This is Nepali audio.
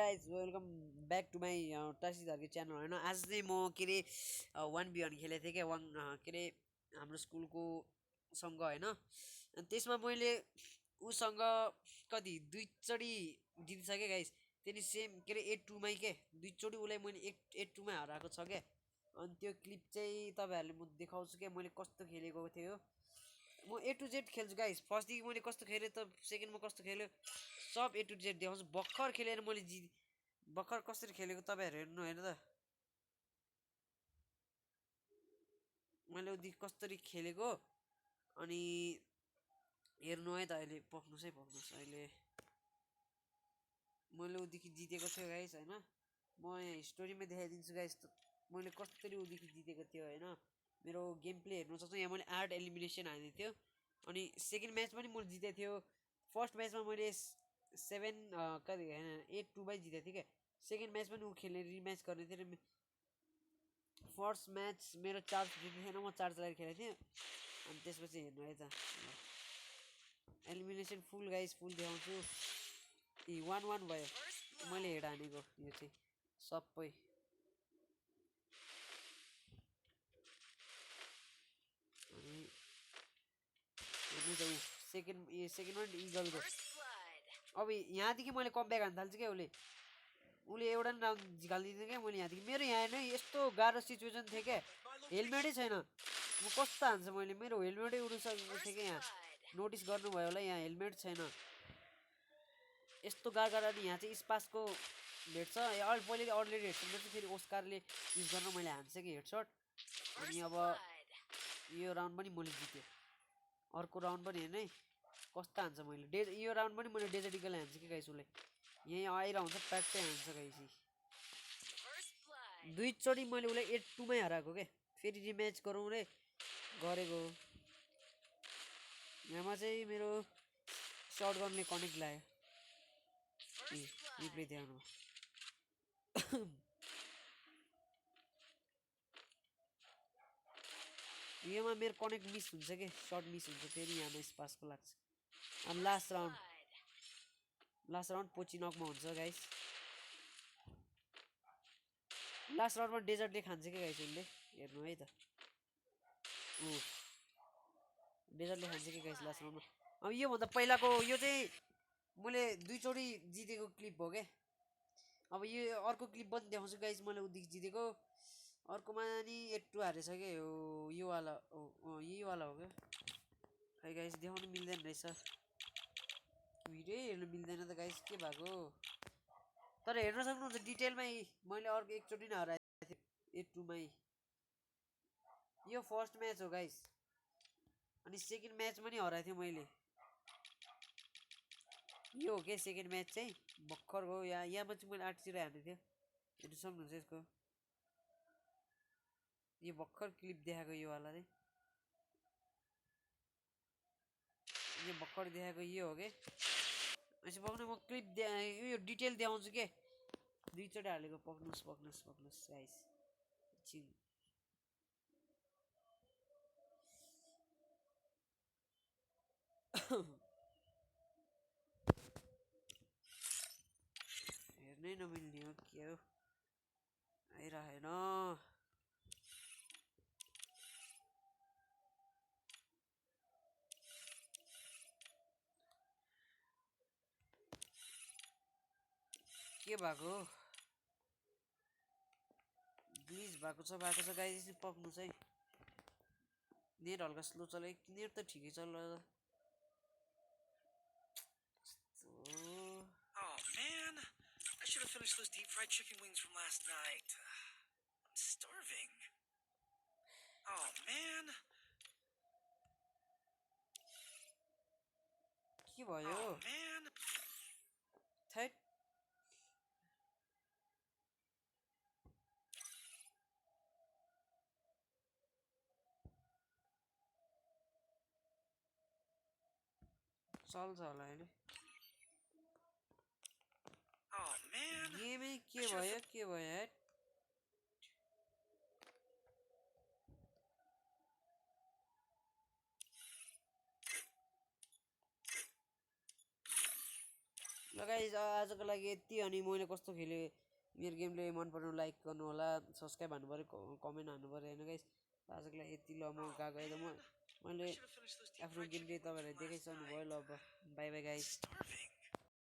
Guys welcome back to my Tashi Dharke channel होइन। आज चाहिँ म के अरे 1v1 खेलेको थिएँ क्या के अरे हाम्रो स्कुलको सँग होइन। अनि त्यसमा मैले उसँग कति दुईचोटि जितिसकेँ गाइज। त्यहाँदेखि सेम के अरे 8-2 के दुईचोटि उसलाई मैले 8-2 हराएको छ क्या। अनि त्यो क्लिप चाहिँ तपाईँहरूले म देखाउँछु क्या मैले कस्तो खेलेको थिएँ हो। म A to Z खेल्छु गाइस। फर्स्टदेखि मैले कस्तो खेलेँ त सेकेन्डमा कस्तो खेल्यो सब A to Z देखाउँछु। भर्खर खेलेर मैले भर्खर कसरी खेलेको तपाईँहरू हेर्नु होइन त। मैले उदेखि कसरी खेलेको अनि हेर्नु है त। अहिले पक्नुहोस् है पक्नुहोस्। अहिले मैले उदेखि जितेको थियो गाइस होइन। म यहाँ स्टोरीमा देखाइदिन्छु गाइस मैले कसरी उदेखि जितेको थियो होइन। मेरो गेम प्ले हेर्नु सक्छु। यहाँ मैले 8 एलिमिनेसन हानेको थियो अनि सेकेन्ड म्याच पनि मैले जितेको थियो। फर्स्ट म्याचमा मैले 7 कति होइन 8-2 जितेको थिएँ क्या। सेकेन्ड म्याच पनि ऊ खेल्ने रिम्याच गर्ने थियो र फर्स्ट म्याच मेरो चार्ज जित्ने थिएन। म चार्ज लगाएर खेलेको थिएँ अनि त्यसपछि हेर्नु है त। एलिमिनेसन फुल गाइस फुल देखाउँछु। 1-1 भयो। मैले हेड हानेको यो चाहिँ सबै। हेर्नु त सेकेन्डमा इगलको। अब यहाँदेखि मैले कमब्याक हान्न थाल्छु क्या। उसले एउटा पनि राउन्ड झिकालिदिँदैन क्या। मैले यहाँदेखि मेरो यहाँ नै यस्तो गाह्रो सिचुएसन थियो क्या। हेलमेटै छैन म कस्तो हान्छ मैले। मेरो हेलमेटै उडिसकेको थियो क्या। यहाँ नोटिस गर्नुभयो होला यहाँ हेलमेट छैन। यस्तो गाह्रो अनि यहाँ चाहिँ स्पासको भेट्छ। पहिले अलरेडी हेडसट भेट्छ फेरि ओस्कारले युज गर्न मैले हान्छ कि हेडसट। अनि अब यो राउन्ड पनि मैले जितेँ। अर्को राउन्ड पनि हेर्नु है कस्तो हान्छ मैले। यो राउन्ड पनि मैले डेजर्टिकल हान्छ कि गाइस। उसले यहीँ आइरहन्छ प्याट्टै हान्छ गाइस। दुईचोटि मैले उसलाई 8-2 हराएको क्या। फेरि रिम्याच गरौँ रे गरेको। यहाँमा चाहिँ मेरो सर्ट गनले कनेक्ट लाग्यो। रिप्ले देखाउनु योमा मेरो कनेक्ट मिस हुन्छ कि सर्ट मिस हुन्छ फेरि यहाँमा स्पासको लाग्छ। अनि लास्ट राउन्ड पोचिनकमा हुन्छ गाइस। लास्ट राउन्डमा डेजर्टले खान्छ कि गाइस उसले हेर्नु है त। डेजर्टले खान्छ कि गाइस लास्ट राउन्डमा। अब योभन्दा पहिलाको यो चाहिँ मैले दुईचोटि जितेको क्लिप हो क्या। अब यो अर्को क्लिप पनि देखाउँछु गाइस। मैले उदेखि जितेको अर्कोमा नि 8-2 हारेछ क्या। योवाला योवाला हो क्या। खै गाइस देखाउनु मिल्दैन रहेछ। भिडियो हेर्नु मिल्दैन त गाइस के भएको। तर हेर्न सक्नुहुन्छ डिटेलमै मैले अर्को एकचोटि नै हराएको थिएँ 8-2 यो फर्स्ट म्याच हो गाइस। अनि सेकेन्ड म्याच पनि हराएको थिएँ मैले। यो हो क्या सेकेन्ड म्याच चाहिँ भर्खरको। यहाँमा चाहिँ मैले 8-0 हानेको थियो। हेर्नु सक्नुहुन्छ यसको यो भर्खर क्लिप देखाएको योवाला चाहिँ। यो भर्खर देखाएको यो हो क्या। यसो पक्नु म क्लिप यो डिटेल देखाउँछु के। दुईचोटि हालेको पक्नुहोस् गाइस एकछिन। हेर्नै नमिल्ने हो के हो आइरहेन। के भएको ग्लिच भएको छ गाइस पक्नुहोस् है। नेट हल्का स्लो चल्यो। नेट त ठिकै चल्यो। Oh man, I should have finished those deep fried chicken wings from last night. I'm starving. Oh man. के भयो? Oh man. थैट चल्छ होला अहिले। Oh man. गेमै के भयो हेट। ल गाइस आजको लागि यति अनि मैले कस्तो खेलेँ मेरो गेमले मन पराउनु लाइक गर्नु होला सब्स्क्राइब हान्नु पऱ्यो कमेन्ट हान्नु पऱ्यो होइन गाइस आजको लागि यति ल म गएको है त मैले I should have finished those deep आफ्नो fried गेमले chicken wings तपाईँहरूलाई from last देखाइसक्नु भयो night. ल अब by by I'm guys starving.